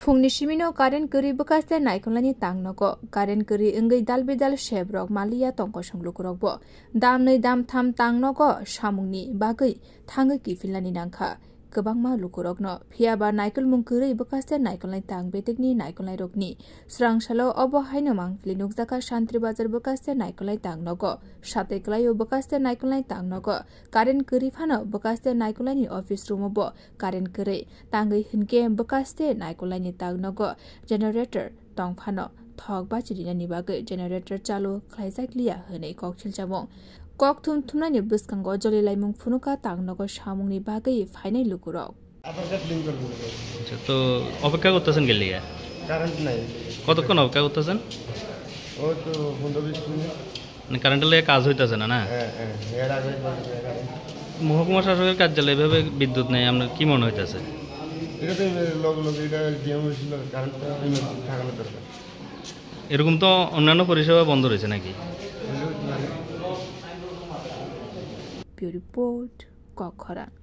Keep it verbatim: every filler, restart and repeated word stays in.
Phungni simino current kwrwi bwkhaste naikolnaini tangnogo. Current kwrwi wngwi dal bidal sebrok maliya tongkosong lukurokbo. Damnwi damtham tangnogo samungni bagwi thangwi kiphilnani nangkha kwbangma lukurokno. Phiyaba naikolmung kwrwi bwkhaste naikolnai tang betekni naikolnairokni swrangsalo obo haino mangpili nukjakha Santri Bazar bwkhaste naikolnai tangnogo. Satai kwlaio bwkhaste naikolnai tangnogo. Current kwrwi phano bwkhaste naikolnaini office room-o bo current kwrwi. Tangwi hinkhe bwkhaste naikolnaini tangnogo generator tongphano thok bachirinani bagwi generator chalu khlaijakliya hwnwi kok silchamung. Kokthum thumnaini bwskango jolilaimung phunukha tangnogo samungni bagwi phainai lukurok. আধার card link করবো। আচ্ছা, তো অপেক্ষা করতেছেন গেলিয়া? কারেন্ট নাই। কতক্ষণ অপেক্ষা করতেছেন? ওই তো পনেরো বিশ মিনিট। মানে কারেন্টের লেগে কাজ হইতেছে না, না? হ্যাঁ, হ্যাঁ, এর আগে একবার গেছে কারেন্ট। মহকুমা শাসকের কার্যালয়ে এভাবে বিদ্যুৎ নেই, আপনার কি মনে হইতেছে? এটা তো লগে লগে এটা ডিএম হয়েছিল, কারেন্টটা ইমার্জেন্সি থাকানো দরকার। এরকম তো অন্যান্য পরিষেবা বন্ধ রয়েছে নাকি? হইলেও হইতে পারে। Bureau Report, Kokkhorang.